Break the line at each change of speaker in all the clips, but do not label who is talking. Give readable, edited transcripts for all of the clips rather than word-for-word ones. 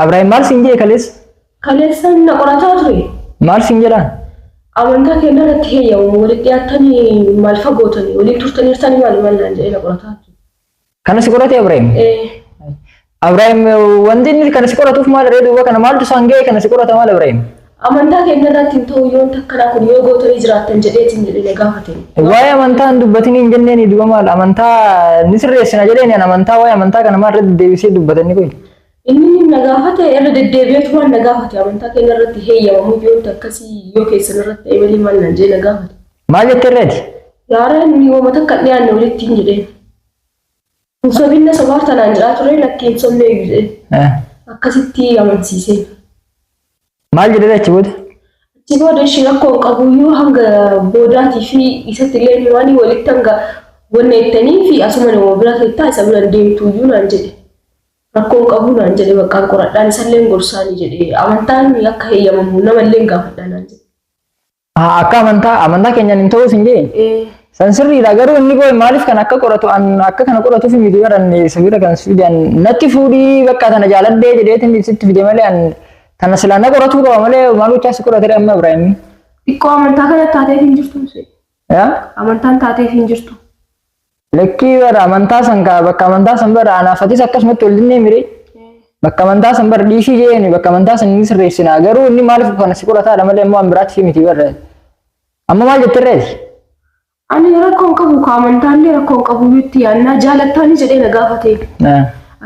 Abrahaam maal siin jedhe kaleessa?
Kaleessa na qorataa ture.
Maal siin jedhaan?
Amantaa keenya irratti heeyyamu walitti dhiyaattanii maal fagootanii waliin turtaniirtanii maal maal naan jedhee na qorataa ture.
Kana si qorate Abrahaam?
Ee,
Abrahaam wanti inni kana si qoratuuf maal ree duuba kana maaltu isaan ga'e kana si qorata maal Abrahaam?
Amantaa keenya irratti hin ta'u yoon takkanaa kun yoo gootanii jiraattan jedheetiin jedhee na gaafate.
Waa'ee amantaa hin dubbatin hin jenneeni duuba maal amantaa ni sirreessina jedheeni an amantaa waa'ee amantaa kana maal irratti deebisee dubbatanni kun?
Inni na gaafate irra deddeebi'eetu waan na gaafate amantaa keenya irratti heeyyamamu yoon akkasii yoo keessan irratti ta'e malee maal naan jedhee na gaafate.
Maal jettee irreeti?
Yaara inni yooma takka hin dhiyaanne walitti hin jedheen. Hin sobinna sobaaf tanaan jedhaa ture lakki hin sobne iyyuu jedheen. Akkasitti amansiiseen.
Maal jedhee achi booda?
Achi booda ishii rakkoo hin qabu iyyuu hanga boodaatii fi isatti illee himaanii walitti hanga wanna jettanii fi asuma nama bira teettaa isa bira hin deemtu iyyuu naan jedhe. Rakkoo hin qabu naan jedhe baqqaan qoradhaan isallee hin gorsaanii jedhe amantaan akka heeyyamamu namallee hin gaafadhaa naan jedhe.
Akka amantaa keenyaan hin ta'uus hin jee. San sirriidha garuu inni koo maaliif kan akka qoratu an akka kana qoratuuf miti baran isa bira kan si fide an natti fuudhii bakka tana jaaladhee jedheetiin sitti fide malee an tana silaa na qoratuu qaba malee maal gochaa si qoratee amma Ibraahim.
Xiqqoo amantaa kana taateef hin jirtu.
Yaa?
Amantaan taateef hin jirtu.
Lakkii bara amantaa san kaa bakka amantaa san bara anaaf atis akkasumatti wal dinnee miree. Bakka amantaa san bara dhiisii jeeni bakka amantaa san inni sirreessinaa garuu inni maaliif kana si qorataadha malee immoo an biraatti miti bara. Amma maal jette reeti?
Ani rakkoo hin qabu ka amantaallee rakkoo hin qabu itti yaannaa jaalattaani jedhee na gaafate.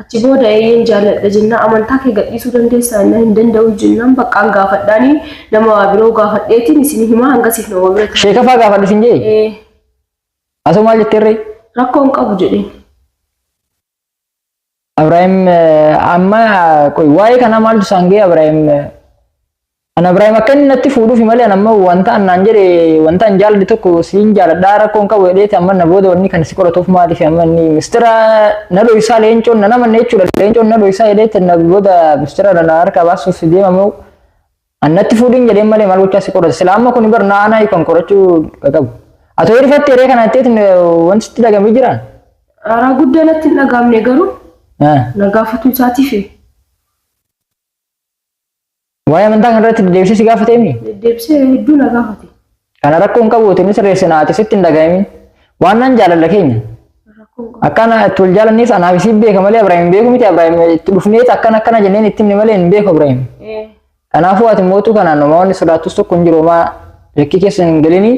Achi booda eeyyeen jaaladha jennaan amantaa kee gadhiisuu dandeessaa jennaan hin danda'u jennaan baqqaan gaafadhaanii nama biroo gaafadheetiin isin himaa hangasiif nama bira ta'a.
Sheeka faa gaafadhu sin jee?
Ee,
Asoo maal jettee ree?
Rakkoo hin qabu jedheen.
Abrahaam amma qoy waa'ee kanaa maaltu isaan ga'e Abrahaam an Abrahaam akka inni natti fuudhuufi malee an amma wanta an naan jedhe wanta an jaaladhe tokko siin jaaladhaa rakkoo hin qabu jedheeti amma na booda wanni kan si qoratuuf maaliif amma inni mistira na dhoysaa leencoon na namanne jechuudha leencoon na dhoysaa jedheeti na booda mistira na harkaa baasuuf deemamu an natti fuudhin jedheen malee maal gochaa si qorate sila amma kun bar na anaa kan qorachuu qabu. Atoo rifatte yeree kana jetteetiin wanti sitti dhagamee jiraa?
Aaraa guddaa natti hin dhagaamne garuu na gaafatu isaatiif.
Waa'ee amantaa kana irratti deddeebisee si gaafatee mi?
Deddeebisee hedduu na gaafate.
Kana rakkoo hin qabu inni sirreessina ati sitti hin dhaga'imin. Waan nan jaalala keenya.
Rakkoo hin qabu.
Akkana itti wal jaalannees anaaf isiin beeka malee Abrahaam hin beeku miti Abrahaam itti dhufneet akkana akkana jenneen itti himne malee hin beeku Abrahaam. Kanaafuu ati mootuu kanaan homaa wanni sodaattus tokko hin jiru homaa shakkii keessa hin galinii.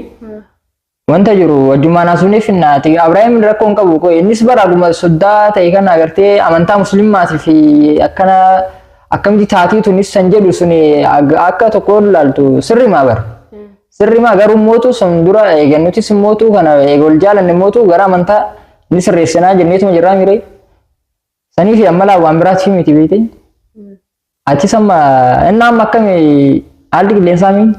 Wanta jiru wajjumaan haasofneef finna ati Abrahaam rakkoo hin qabu qoy innis bara aguma soddaa ta'e kana agartee amantaa muslimmaatii fi akkana akkamitti taatii tunis san jedhu suni akka tokko ilaaltu sirrimaa bara. Sirrimaa garuu mootu sun dura eega nutis mootu kana eega wal jaalanne mootu gara amantaa ni sirreessinaa jenneetuma jirraa miree. Sanii fi amma laa waan biraatti miti beekte. Achis amma inni amma akkami haalli qilleensaa mii?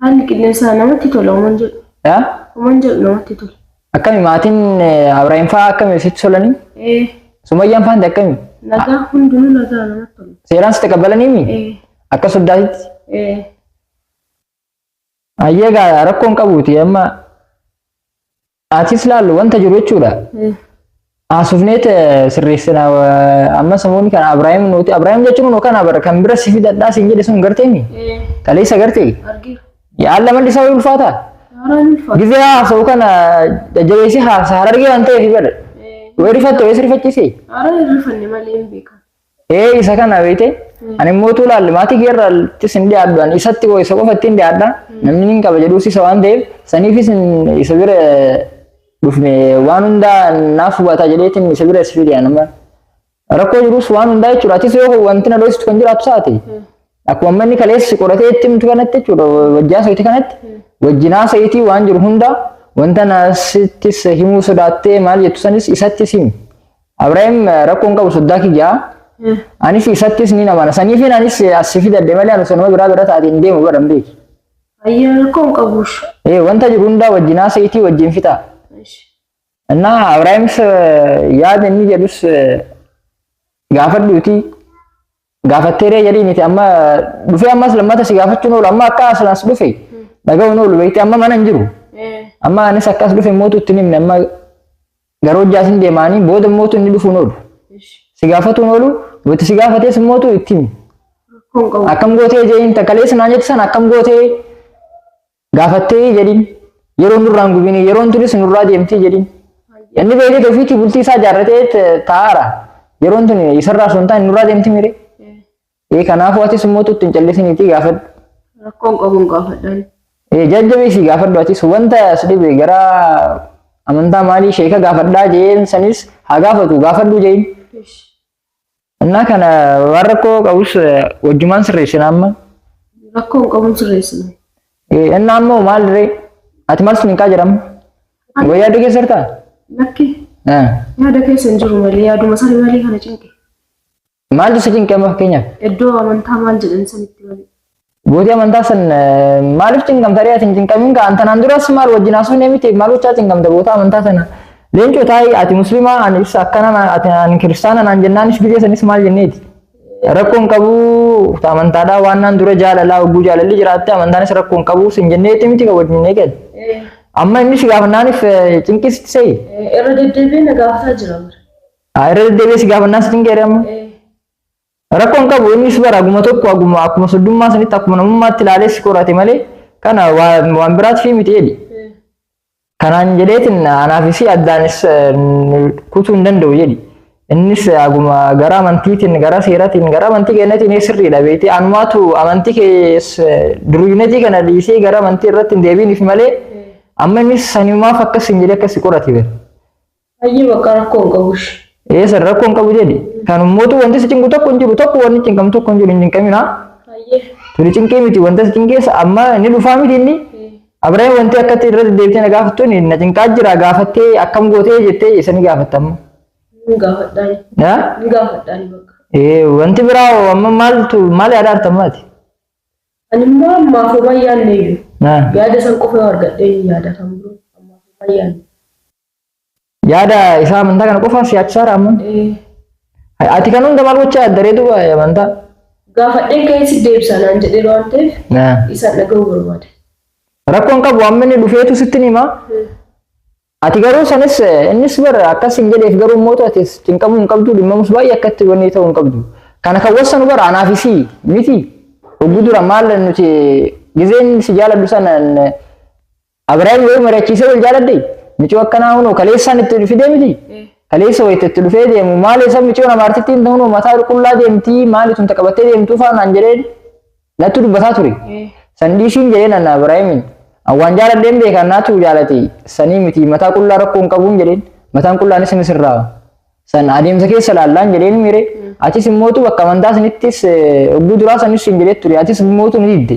Haalli qilleensaa namatti tola homan jedhu.
Yaa?
Homan jedhu namatti tola.
Akkami maatiin Abrahaam fa'aa akkami sitti tolanii?
Ee
Sumayyaan fa'aan akkami?
Nagaa hundinuu nagaa namatti tola.
Seeraan si taqabbalanii mii?
Ee.
Akka soddaatitti?
Ee.
Ayyee gaa rakkoo hin qabuuti amma atis laallu wanta jiru jechuudha. Haasofneet sirreessina amma samoonni kan Abrahaam nuti Abrahaam jechuun nu kana bara kan bira si fidadhaa siin jedhe sun garteemi. Kaleessa gartee.
Argeera.
Yaalla malli isaa ulfaata.
Haaraan ulfaata.
Gizee haasa'u kana jajjabeessi haasa harargee waan ta'eef bara. Yoo rifatte yoo sirfachiise.
Haaraan hin rifanne malee hin beekan.
Ee isa kana beekte ani immoo utuu laalle maatii keerraattis hin dhiyaadhu ani isatti isa qofa ittiin dhiyaadha namni hin qaba jedhuus isa waan ta'eef saniifis isa bira dhufne waan hundaa naaf hubata jedheetiin isa bira si fide amma rakkoo jirus waan hundaa jechuudha atis yoo wanti na dhoositu kan jiraatu taate akkuma manni kaleessi qoratee itti himtu kanatti jechuudha wajjaa so'ite kanatti wajjinaa sa'iitii waan jiru hunda wanta na sittis himuu sodaattee maal jettu sanis isattis himi. Abrahaam rakkoo hin qabu soddaa kiyyaa. Anis isattis ni namana. Saniifin anis as si fidadhe malee ani sonuma biraa bira taate hin deemu godhan beeki.
Ayyee rakkoo hin qabu.
Ee wanta jiru hundaa wajjin haasa'iitii wajjin fixa. Innaa Abrahaamis yaada inni jedhus gaafadhuutii gaafattee ree jedhii miti amma dhufee ammas lammata si gaafachuun oolu amma akka as dhufe dhaga'uun oolu beekte amma mana hin jiru. Amma anis akkas dhufe mootu itti hin himne amma garuu hojjaa isin deemaanii booda mootu inni dhufuun oolu. Si gaafatuun oolu wayita si gaafatees immootu itti himi.
Rakkoo hin qabu.
Akkam gootee jeein takkaleessa naan jette sana akkam gootee gaafattee jedhin. Yeroon nurraa hin gubini yeroon tunis nurraa deemtee jedhin. Inni beekee ofiitii bultii isaa ijaarratee taa'aara. Yeroon tun isarraa osoo hin taane nurraa deemti mire. Ee kanaafuu atis immoo itti hin callisiniitii gaafadhu.
Rakkoo hin qabu hin gaafadhaan.
Ee jajjabeessii gaafadhu atis wanta si dhibe gara amantaa maalii sheeka gaafadhaa jeen sanis haa gaafatu gaafadhu jeen. Innaa kana waan rakkoo qabus wajjumaan sirreessina amma.
Rakkoo hin qabu sirreessina.
Ee innaa ammoo maal ree ati maal sin hinqaa jedhama? Wayyaa yaada keessa jirtaa?
Lakki yaada keessa hin jiru malee yaaduma sana malee kana cinqe.
Maaltu si cinqe amma fakkeenyaaf?
Iddoo amantaa maal jedhan sanitti malee.
Gootii amantaa san maaliif cinqamta ree ati hin cinqamin kaa antanaan duras maal wajjin haasofnee miti maal gochaa cinqamta goota amantaa sana. Leencoo taa'i ati muslimaa ani ibsa akkana ati ani kiristaana naan jennaanis gizee sanis maal jenneeti. Rakkoo hin qabu amantaadhaa waan naan dura jaalalaa hogguu jaalalli jiraatte amantaanis rakkoo hin qabu sin jenneeti miti kan wajjin eegalle. Amma inni si gaafannaaniif cinqii sitti se'i.
Irra deddeebi'ee na gaafataa jira.
Haa irra deddeebi'ee si gaafannaan si cinqeere amma. Rakkoo hin qabu innis bara aguma tokko aguma akkuma soddummaa sanitti akkuma namummaatti ilaalee si qorate malee kana waan biraati fi miti jedhi. Kanaan jedheetin anaaf isii addaanis kutuu hin danda'u jedhi. Innis aguma gara amantiitiin gara seeratiin gara amantii keenyatiin sirriidha beektii anumaatu amantii kees duruyyinatii kana dhiisee gara amantii irratti hin deebiiniif malee amma innis sanimaaf akkas hin jedhee akkas si qorate bara.
Hayyee bakka rakkoo hin qabu ishee.
Ee san rakkoo hin qabu jedhi. Kan ummootu wanti si cinqu tokko hin jiru tokko wanni cinqamu tokko hin jiru hin cinqamina.
Hayyee.
Tuni cinqii miti wanta si cinqeessa amma inni dhufaa miti inni. Abrahaam wanti akkatti irra deddeebitee na gaafattu na cinqaa jira gaafattee akkam gootee jettee isa ni gaafatta amma.
Hin gaafadhaani.
Yaa?
Hin gaafadhaani bakka.
Ee wanti biraa amma maaltu maal yaadaa jirta ammaati?
Ani immoo ammaaf homaa hin yaadne iyyuu.
Naa.
Yaada san qofa yoo argadhee hin yaada kan biroo ammaaf homaa hin yaadne.
Yaada isaa amantaa kana qofaa si yaachisaara amma. Ati kan hunda maal gochaa yaadda ree duuba amantaa?
Gaafadheen ka'ee si deebisa naan jedheera waan ta'eef isaan dhaga'uu barbaade.
Rakkoon qabu amma inni dhufeetu sitti hima. Ati garuu sanis innis bar akkas hin jedheef garuu immoo ati cinqamuu hin qabdu dhimmamus baay'ee akkatti wanni ta'uu hin qabdu. Kana kan wassanu bara anaaf isii miti. Hogguu dura maal nuti gizeen si jaaladhu sana Abrahaam yoo mari'achiisee wal jaaladhe micoo akkanaa hunoo kaleessaan itti fidee miti. Kaleessa wayita itti dhufee deemu maal isa micoo namaartittiin hunoo mataa qullaa deemtii maali tun taqabattee deemtuu faa naan jedhee natti dubbataa ture. San dhiisiin jedhee nan Abrahaamiin. Waan jaaladheen beeka naatu jaalate sanii miti mataa qullaa rakkoo hin qabuun jedheen mataan qullaanis ni sirraa. San adeemsa keessa laallaan jedheen mire atis immootu bakka amantaa sanittis hogguu duraa sanis hin jedhee ture atis immootu ni didde.